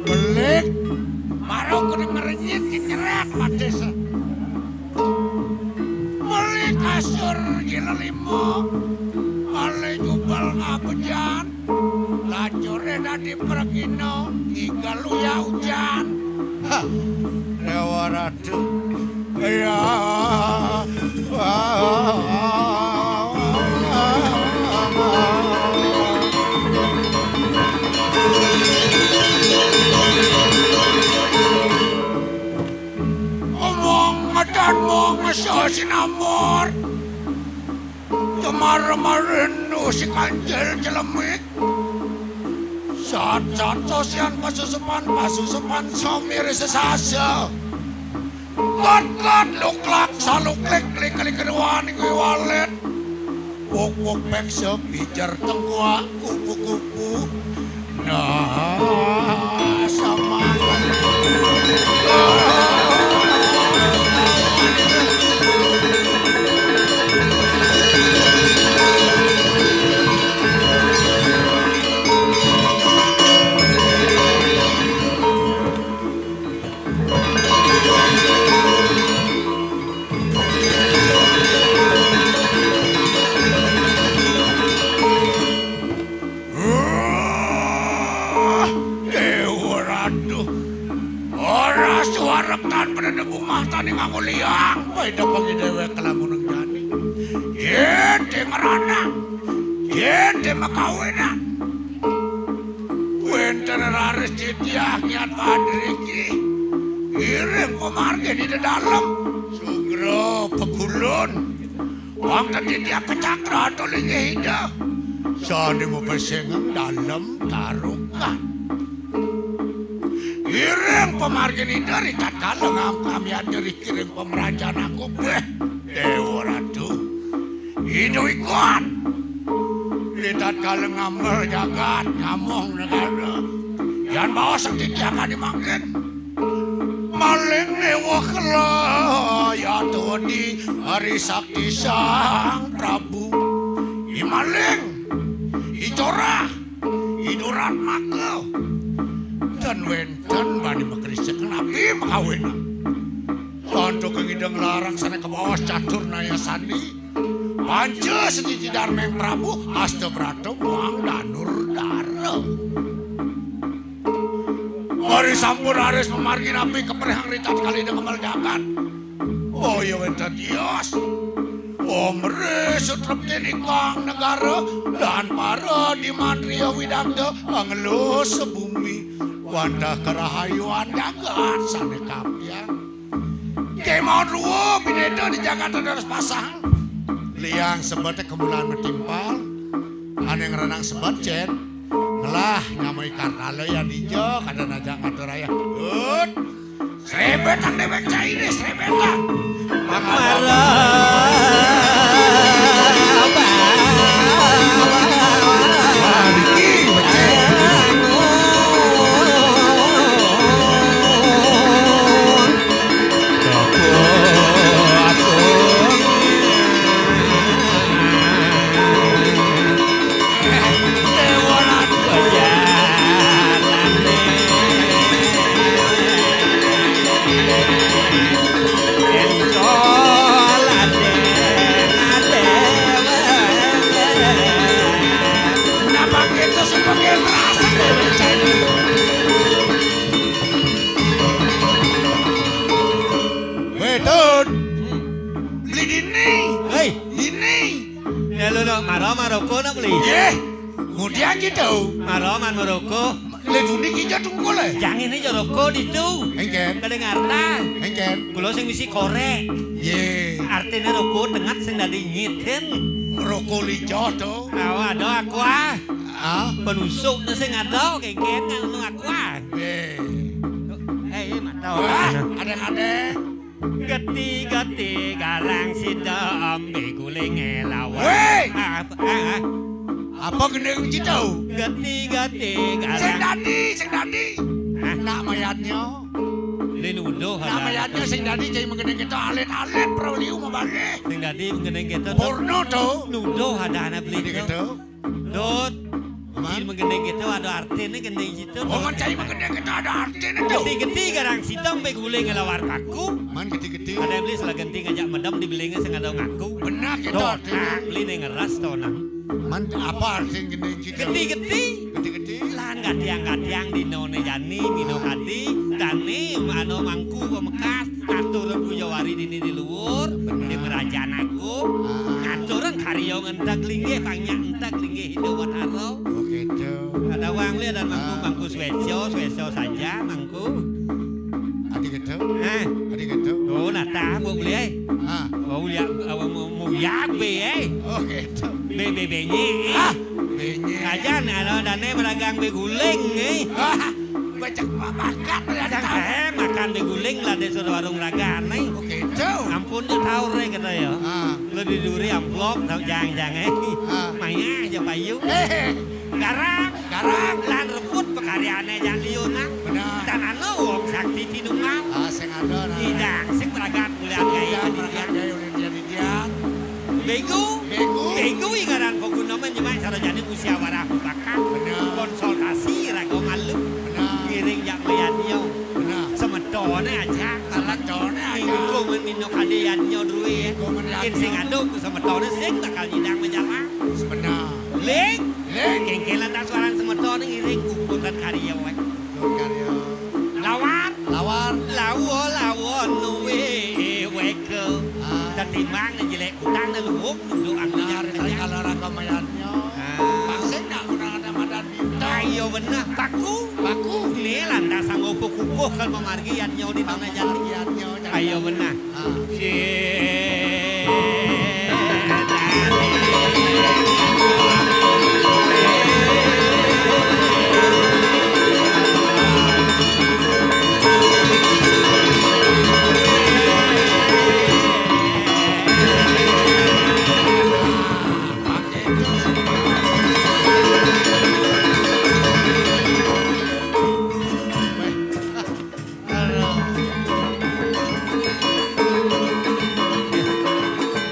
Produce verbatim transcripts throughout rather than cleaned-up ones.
Belik, maro kudu ngerenyit nyeret padesa. Meli kasur gila lima, meli jubel ngabejan, lacure dadi pregina, igal uya ujan. Ha, Dewa Ratu. Iya. Omong ngedan mong ngeso sinamor. Cemar-cemarin si kancil celemit. Sat-sat sosian pasusupan, pasusupan somir sesasa. Kot-kot luklak saluklik klik-klik keruan kuwi walet. Puk-puk peksa pijer tengkuak kupu-kupu. Nah, semangat. Wah, Dewa Ratu. Ora suarek tan penedep umah tani nganggo liang. Paida pangi dewek kelamuneng jani. Yen de ngeranak, yen de makawinan. Wenten raris titiah ngiat padriki. Iring pamargin ida dalem. Sugra pegulun. Wong titiah kecakra to linggih ida. Sane mupesengeng dalem tarukan. Iring pamargin ida ritatkala ngam kamian nyeri kiring pemerajan aku. Beh, Dewa Ratu. Idu ikon. Ritatkala ngamel jagat, ngamong negara. Yan baos titiah kadi mangkin. Maling newah kela, ya tuwedi hari sakti Sang Prabu. I maling, i corah, i durat maka. Ten wenten bani makrisik napi makawinan. Tantu kang ida nglarang sane kabaos catur naya sandi. Panca setiti darmeng Prabu, asta brata muang danur dara. Mari sampun raris pamargi napi kaprihang ritatkala ida ngemel jagat. Boya wenten tios. Omre sutrepti nikang negara dan para dimandria widagda angelus sebumi wantah kerahayuan jagat sane kapian. Kemawon ruwa bineda di jagata dados pasang. Liang sebete kemulan metimpal. Ane ngrenang sebet, Cen. Ngelah nyamai kartala ya dija, kada najak ngatur ayah. Dut. Srebetang dewek caine, srebetang. Mara. Napa kita sebagai rasa dewek caine? Wetun. Beli dini. Hei. Dini. Ya, lo, lo, mara, mara, ko nak beli? Yeh. Ngudian gitu. Mara, man, mara, ko. Le duni kija tungkul, eh? Jangan ini roko ditu. Engken. Kada ngarta. Engken. Kula sing misi korek. Ye. Artine roko tengat sing dadi nyiten. Roko lijo to. Awa, ada aku, ah. Ah? Penusuk tu sing ada, kengken, nganu aku, ah. Eh. Eh, eh, mata. Wah, ada-ada. Geti-geti garang sida ambe gulinge lawan. Weh! Ah, ah, ah. Apa gending cita? Gati-gati. Sing dadi, sing dadi. Hah? Nak mayatnya. Lin uduh. Nak mayatnya sing dadi, cai menggending kita alit-alit, perahu liu mabalik. Sing dadi menggending kita. Porno to. Nuduh ada anak beli. Dot. Aman? Cai menggending kita ada artinya gending cita. Oh, man cai menggending kita ada artinya to. Geti-geti garang sitam be guling ngelawar paku. Man geti-geti. Ada beli salah genti ngajak medem di belingnya sing ada ngaku. Benar kita. Nah, beli nih ngeras to nang. Man apa sing gending cita? Geti-geti. Geti-geti. Lan gatiang-gatiang dino ne jani, mino kadi, dane, ano mangku, mekas, atur guyawari dini di luhur, di merajan aku, ngaturan karyo ngentek linggih, panyak entek linggih hidup wataro. Oh, gitu. Ada wang lihat dan mangku, mangku swetso, swetso saja, mangku. Adi gitu? Eh. Adi gitu? Oh, nata, mau beli, eh. Ah. Mau lihat, mau, mau lihat, be, eh. Oh, gitu. Be, be, benyi. Ah, benyi. Aja, nih, alo, dane meragang be guling, eh. Ah, becek makan, ya. Cang, eh, makan be guling lah, desa warung ragan, eh. Oh, gitu. Ampun, dia tahu, re, kata ya. Ah. Lo di duri amplop, tau jang-jang, eh. Ah. Maya aja payu. Eh. Garang. Garang. Lan rebut pekaryane jak liuna. Benar. Dan anu wong sakti tinunggal. Ah, sing ada, nah. Idang sing meragat mulian gaya. Sing meragat gaya ulian didian. Begu. Begu. Begu ingaran poguna menyemak sarajane usia warah bakat. Benar. Konsultasi raga malu. Benar. Ngiring jak mayanyo. Benar. Semetone aja. Semetone aja. Minggu menino kadeyanyo duwe. Minggu menino. Yen sing ado ku semetone sing bakal nyidang menjalan. Benar. Ling. Ling. Kengkelan tak suaran semeton ngiring kukutan karya wae. Kukutan karya. Lawar. Lawar. Lawo, lawo, nuwe, weke. Ah. Tetimbang jelek utang dan luwuk duduk angkanya. Benar, kalau raga mayannya. Ah. Paksik nak guna ada madan biuta. Ayo benar, paku. Paku. Ni lantas sanggup kukuh kalau memargi yan nyau di tanah jati. Yan nyau, ayo benar. Ah.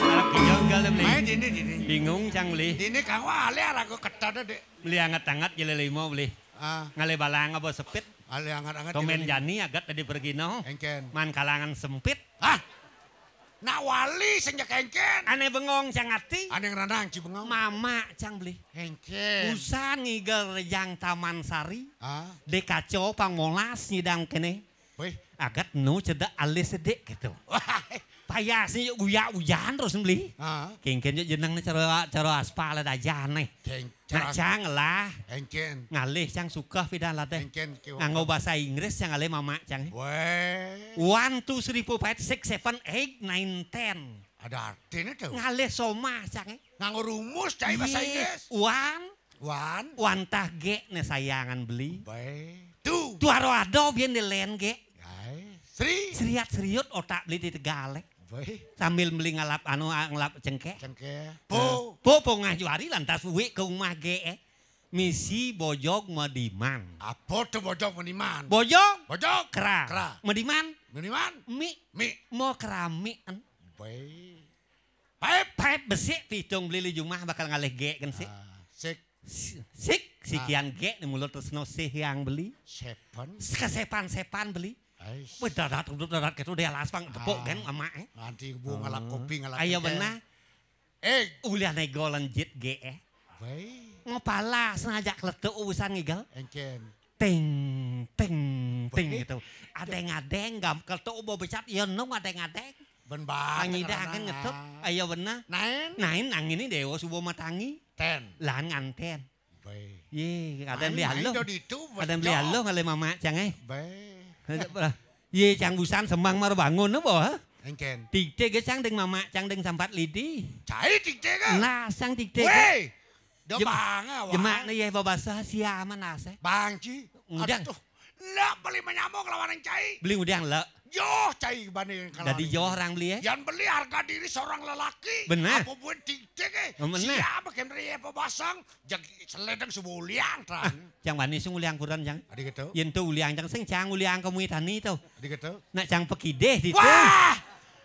Arep dijonggal to, Bli. Ae, dini, dini. Bingung, Cang, Bli. Dini kang wali arep aku ketut, Dik. Bli anget-anget jele limo, Bli. Ah. Ngalih balang apa sepit? Ngalih anget-anget. Tomen jele limo. Jani agat tadi pergi no. Engken. Man kalangan sempit. Hah? Nak wali sing jek engken. Ane bengong, Cang, ati. Ane ngranang ci bengong. Mamak, Cang, Bli. Engken. Usan ngigel rejang Taman Sari. Ah. Dek kaco pang molas nyidang kene. Wih. Agat nu cedek alis sedik gitu. Wah. Payah sih yuk guyak ujan terus beli. Ah. Kengken yuk jeneng nih cara, cara aspal ada aja nih. Keng-, nak cara as-, Cang lah. Engken. Ngalih Cang suka pidan lah deh. Engken, kiwa. Nganggo bahasa Inggris Cang ngalih mamak Cang. Weh. One, two, three, four, five, six, seven, eight, nine, ten. Ada artinya tuh. Ngalih somah Cang. Nganggo rumus cai bahasa Inggris. One. Wan. Wantah gek ne sayangan beli. Bae. Tu. Tuaro ado bien di len gek. Bae. Sri. Seriat seriut otak beli di tegale. Bae. Sambil beli ngalap anu, ah, ngalap cengkeh. Cengkeh. Eh, po. Po, po ngah juari lantas wik ke rumah gek, eh. Misi bojog madiman. Apa tu bojog madiman? Bojog. Bojog. Kera. Kera. Madiman. Madiman. Mi. Mi. Mo keramian. Bae. Paip. Paip besik pitung beli li jumah bakal ngalih gek kan sik. Ah, sik. Si-, sik, ah, sikian gek ni mulut terus no sih yang beli. Sepan. Kesepan-sepan beli. Ais. Wih, darat, darat gitu dia las pang tepuk gen emak, eh. Nanti bu ngalap kopi, ngalap teh. Ayo benar. Eh. Ulian nego lenjit gek, eh. Baik. Mau palas ngajak letuk urusan ngigel. Engken. Ting, ting, ting gitu. Adeng-adeng gam-, keletuk ubo becat, iya nung adeng-adeng. Ben banget. Tangi dah kan ngetuk. Ayo benar. Nain. Nain nang ini dewa subo matangi. Ten. Lan nganten. Bae. Ye, ada beli halo. Ada beli halo ngalih mamak Cang, eh. Bae. Ye, Cang busan semang mar bangun apa, ha? Engken. Tigte ge Cang deng mamak Cang deng sampat lidi. Cai tigte ge? Nah, Cang tigte ge. Weh. Do bang, awak. Jemak ne ye babasa siaman ase. Bang ci. Udah. Aduh. Lek beli menyambung lawan cai. Beli udah lek. Yo, cai banding kalau. Jadi yo orang beli, eh? Yang beli harga diri seorang lelaki. Benar. Apa buat titik, eh? Oh, benar. Siapa kemri apa basang? Jadi seledeng sebuliang terang. Ah, yang manis nguliang kurang, Jang. Adi gitu. Yang tu uliang, Jang, sing Jang uliang kamu tani tu. Adi gitu. Nak Jang pekideh di tu. Wah!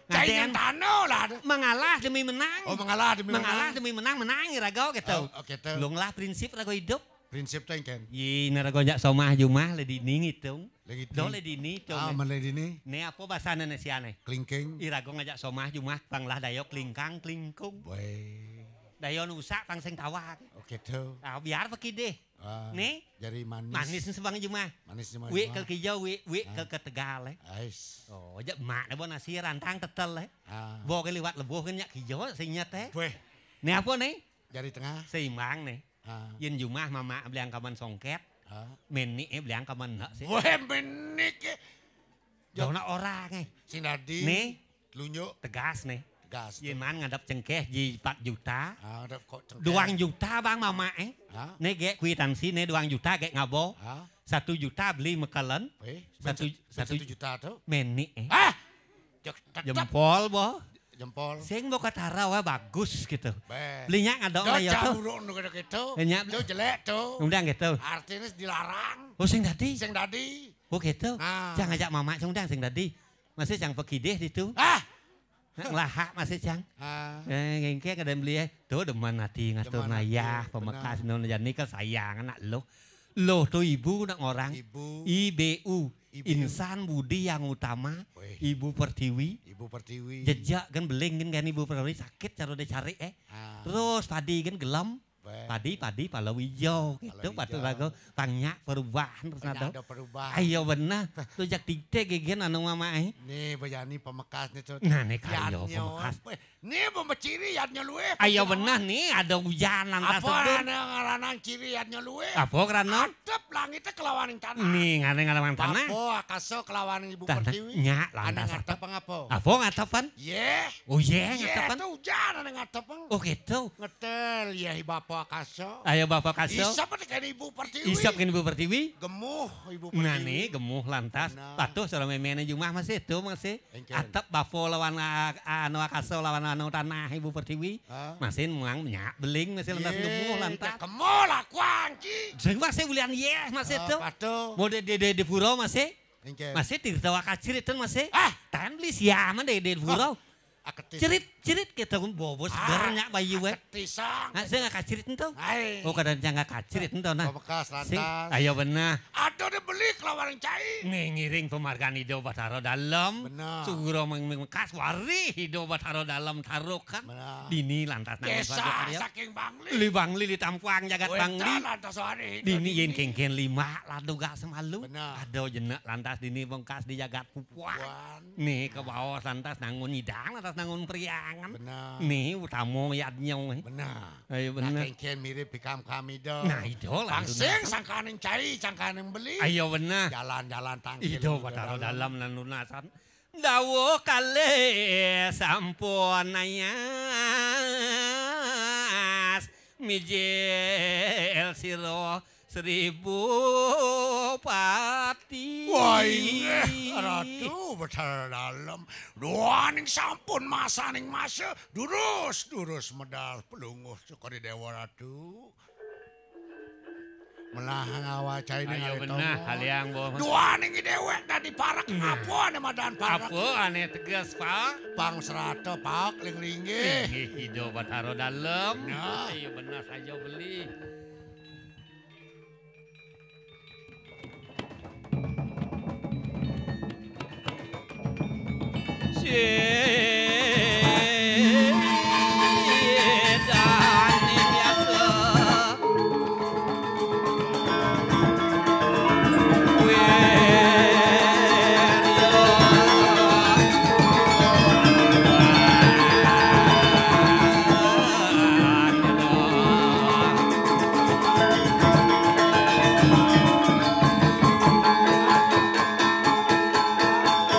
Cai yang tano lah. Mengalah demi menang. Oh, mengalah demi menang. Mengalah demi menang, menang rago gitu. Oh, oke tu. Lung lah prinsip rago hidup. Prinsip tu kan. Yi, narago jak somah jumah le dini ngitung. Le ngitung. Do le dini tu. Ah, mana dini? Ne apa bahasa Indonesia ne? Klingking. Irago ngajak somah jumah pang lah dayo klingkang klingkung. Weh. Dayo nusak pang sing tawak. Oke tu. Ah, biar pekideh. Ah, ne? Jadi manis. Manis sebang jumah. Manis jumah. Wik ke kijau, wik, wik ke ketegal, eh. Ais. Oh, jak mak ne bo nasi rantang tetel, eh. Ah. Bo ke liwat lebuh ke nyak kijau, sing nyet, eh. Weh. Ne apa ne? Jari tengah. Seimbang ne. Ha. Yen jumah mamak beliang kaman songket. Ha. Menik e beliang kaman nek sih. Weh, menik e. Jauh nak orang e. Sing dadi. Ne. Telunjuk. Tegas ne. Tegas. Yen man ngadap cengkeh ji empat juta. Ha, ngadap kok cengkeh. Duang juta bang mamak e. Ha? Ne gek kwitansi ne duang juta gek ngabo. Ha? Satu juta beli mekelen. Weh, satu, satu juta tu. Menik e. Hah? Jempol, bo. Jempol. Sing bo katara wah bagus gitu. Belinya ngadok lah ya tu. Buruk nu kata gitu. Nya tu jelek tu. Undang gitu. Artinya dilarang. Oh, sing dadi. Sing dadi. Oh, gitu. Nah. Cang ajak mamak sing undang sing dadi. Masih cang pekideh di tu. Ah. Ngelahak masih cang. Ah. Eh, ngengke kada beli eh. Tu demen hati ngatur nayah pemekas nun jani kesayang anak lo. Loh tu ibu nak ngorang. Ibu. I B U. Ibu. Insan budi yang utama. Weh. Ibu Pertiwi. Ibu Pertiwi. Jejak kan beling kan, kan Ibu Pertiwi sakit cara dia cari eh. Ah. Terus padi kan gelem. Weh. Padi, padi pala hijau gitu. Pala hijau. Patut lagu tanya perubahan terus. Ada perubahan. Ayo benar. Tu jak tikte gegen anu mama eh. Nih bejani pemekas nih tu. Nah nih karyo pemekas. Weh. Ni pemeciri yadnya luwe. Ayo benar ni ada hujan lantas. Apa ane ngaranang ciri yadnya luwe? Apa kerana? Atep langit kelawan tanah. Ni ngane ngalawan tanah. Apa akasa kelawan ibu pertiwi? Nya lantas. Ane ngatep apa? Apa ngatepan? Ye. Oh ye ngatepan. Ye tu hujan ane ngatep. Oh gitu. Ngetel ya bapa akasa. Ayo bapa akasa. Isap kene ibu pertiwi. Isap kene ibu pertiwi. Gemuh ibu pertiwi. Nah ni gemuh lantas. Patuh sora memene jumah masih tu masih. Atep bapa lawan anu akasa lawan anu tanah ibu pertiwi. Masih muang nyak beling masih lantas gemuh lantas. Kemo lah kuang ki. Sing masih bulian yeh masih tu. Mau de de de pura masih. Masih tirta wakacrit ten masih. Ah, tan beli siaman de de pura. Cerit cerit kita pun bobos ber nyak bayi we. Ketisang. Nah, saya nggak kacirit ento. Oh, kadang jangan kacirit ento nah. Bekas lantas. Ayo benar. Ada dia beli kelawan cai. Nih ngiring pemargan Ido Batara Dalem. Benar. Sugro meng- mengkas wari Ido Batara Dalem taruh kan. Benar. Dini lantas nang. Desa saking Bangli. Li Bangli li tampuang jagat Bangli. Lantas wari. Dini yen kengken lima ladu gak semalu. Benar. Ada jenek lantas dini bengkas di jagat Pupuan. Nih ke bawah lantas nangun nyidang lantas nangun periangan. Benar. Nih utama yadnya. Benar. Ayo benar. Nah, kengken mirip ikam kami dong. Nah, itu lah. Pangsing sangkaning cai, sangkaning beli. Ayo benar. Jalan-jalan tangkil. Itu Batara Dalem nan lunasan. Dawuh kalih sampun ayas mijil sira Sri Bupati. Wah, inggih, Ratu Betara Dalem. Duaning sampun masaning masa, durus, durus medal pelungguh Sukadi Dewa Ratu. Melah ngawacain. Ayo benah, haliang, Bos. Duaning dewek dadi parek, apa ane madan parek? Apa ane tegas, Pak? Pang serata, Pak, ling linggih. Linggih, Ida Batara Dalem. Nah. Ayo benah saja beli.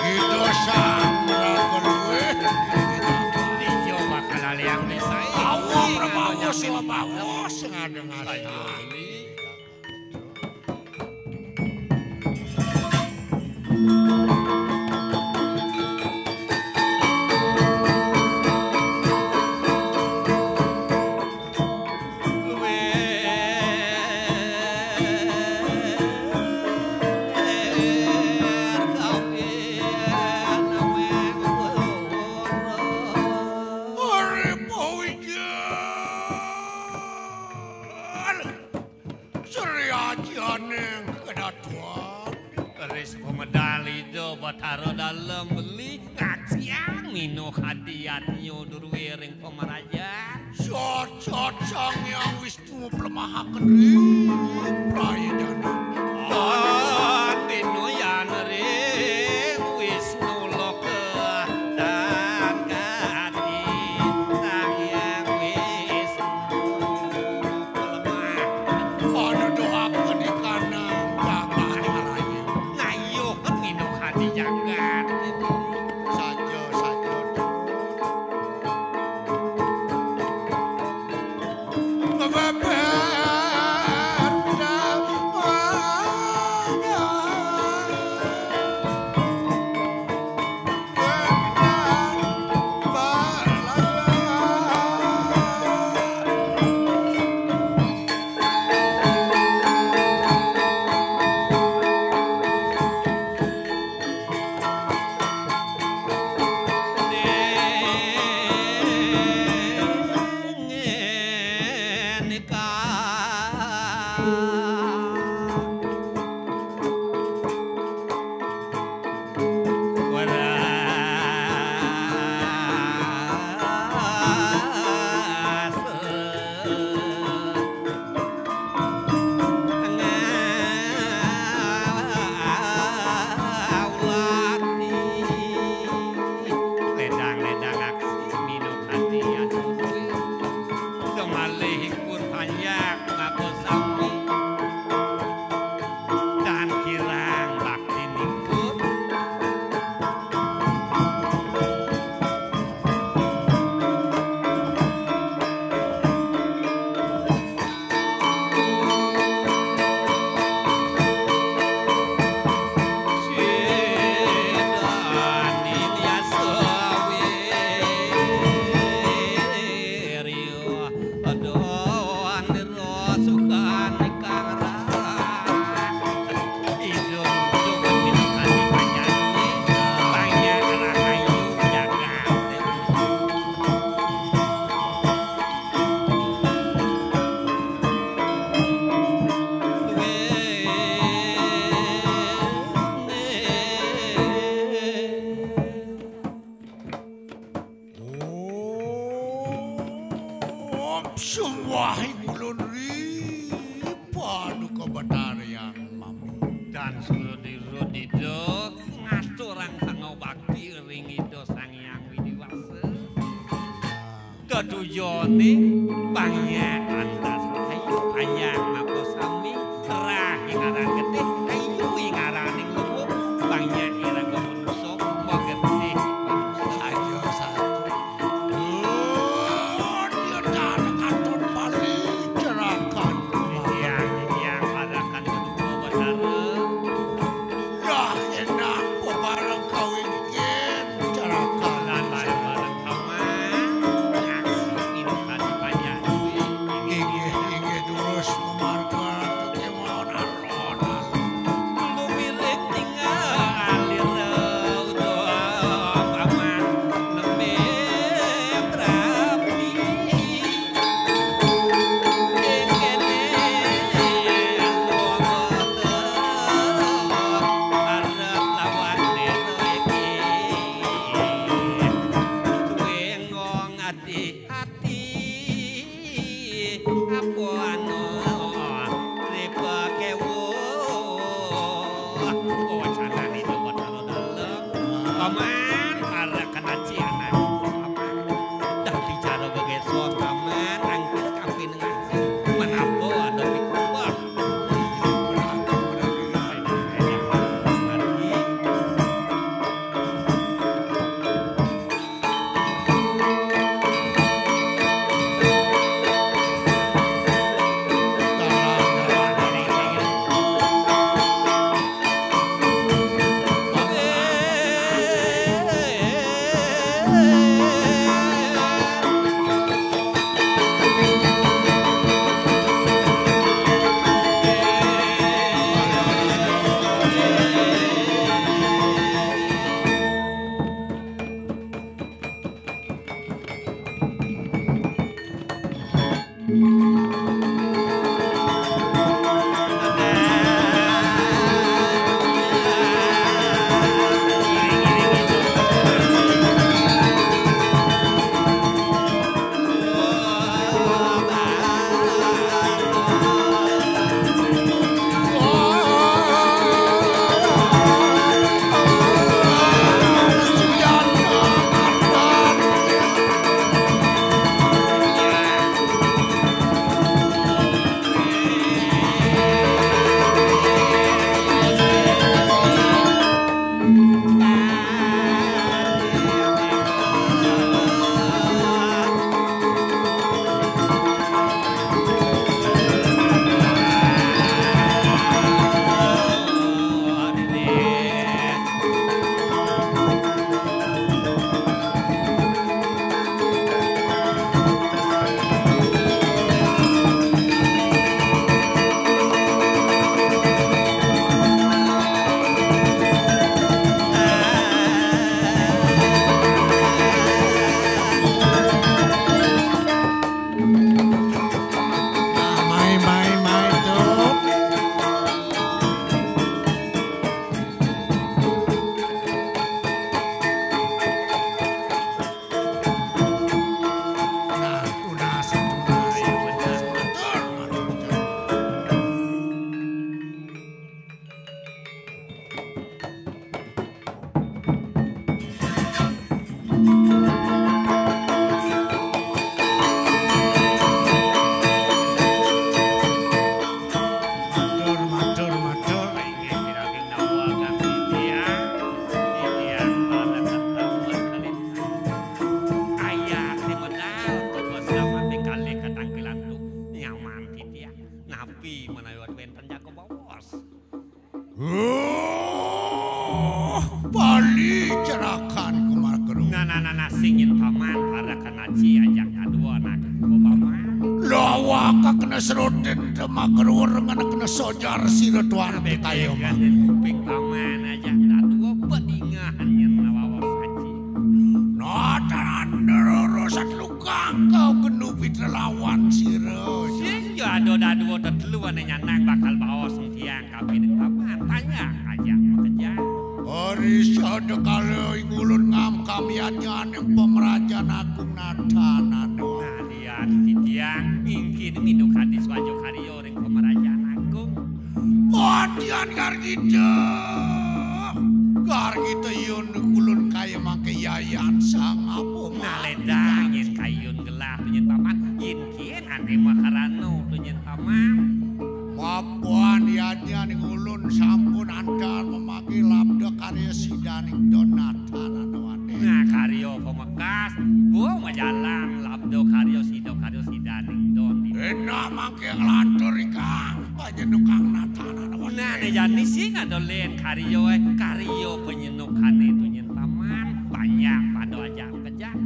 Ida sang meraga luwih. Dija bakal aliang misae. Awa Prabawa Swabawa sing ada ngasih. Daning kedatuan. Ris pemedal Ida Batara Dalem beli ngaksiang mino kadi yadnya durwe ring pamrajan. Sat-sat Sang Hyang Wisnu plemahaken ring prayajana. Dina yan ring Wisnu loka tan kadi Sang Hyang Wisnu. Lemah. Ana doaken di kanang jagat raya. Ngayuh minuk hati jagat. Saja, saja. Bebeber. Ledang-ledang aksi minum hati anu duwe. Kemalihipun panjak maka sami. Dan kirang bakti nipun. Om sembahing ulun ri paduka Batara Hyang Mami. Dan surut-irut Ida ngaturang sango bakti ring Ida Sang Hyang Widi Wasa. Tetujoning panyak antas rahayu, panyak maka sami, rah ing aran getih, ayu ing araning luhur, panyak iraga manusa, magetih manusa. Saja satu. Dia tan katon pali cerakan. Yang, yang pada kan kedua Batara. Dah enak bebareng kawin ken cerakan. Lan bareng-bareng kawan. Nyaksiin kadi Wénten jago baos. Oh, Bali cerakan kemar keru. Nah, nah, nah, nah, sing nyén paman, para kanaci ajak dadua, nah, ku paman. Lawak kena serutin demak keruur ngena kena sojar sira tuan. Nah, kayo bebekan mah. Kuping paman ajak dadua pedingahan nyén nawawa saji. Nah, tanah neroro satlukang kau kenu pitra lawan sira. Sing jado dadua tetelu ané nyanang bakal baos tiang kapining paman, tanya aja makejang. Ari sada kala ing ulun ngam kamian nyaning pemerajan agung natanana. Nah, lian titiang mingkin minukadi swaja karya ring pemerajan agung. Padian Gargita. Gargita yun ulun kaya mangke yayan sang apa. Nah, ledang yén kayun gelah nyén paman, yén kén ané makarano nyén paman. Mapan yadnya ning ulun sampun antar memakai labda karya sidaning don natanana wané. Nah, karya pamekas, bo majalan labda karya sida karya sidaning don. Enak mangke nglantur ikang panyenukang natanana wané. Nah, né jani sing ada lén karya, eh, karya panyenukané nyén paman, banyak pada aja makejang.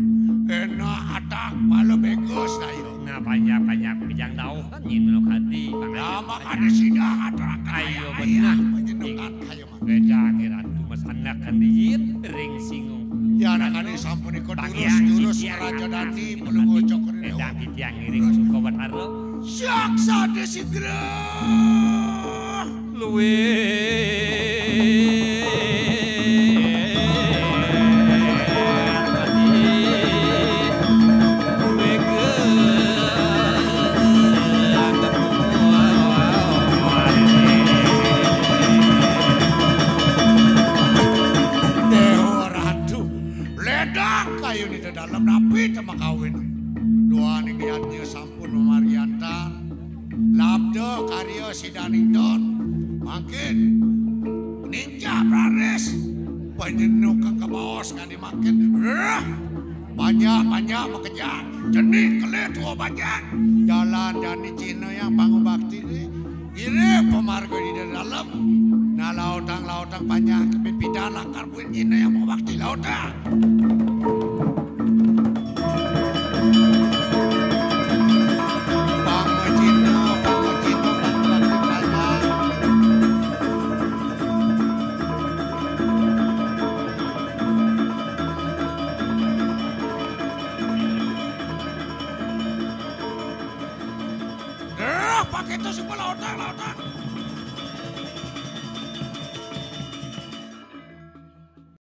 Enak atak pala begus tayo. Nah, banyak-banyak makejang dauh. Nyinuk adi, pangajap. Lama kadi sida ngaturaken. Ayo, ayah, bener. Panyenukan kayo mah. Wedang Ratu masanakan diin ring singung. Ya, anak kadi sampun iko durus, durus raja dadi, pelungguh cokor ini. Wedang titiang ngiring suka batara. Siak sade sigra. Luwih. Dewa Ratu, ledang kayun ida dalem napi temakawin. Duaning yadnya sampun mamargiantar. Labda karya sidaning don. Mangkin nincap raris panyenuk kang kabaos kadi mangkin. Rah! Banyak-banyak makejang. Jenih kelih tua banyak. Jalan jani Cina yang pangubakti ni. Ngiring pamarga di dalem. Nah, lautang-lautang banyak kepimpidan lakar buin Cina yang pangubakti lautang.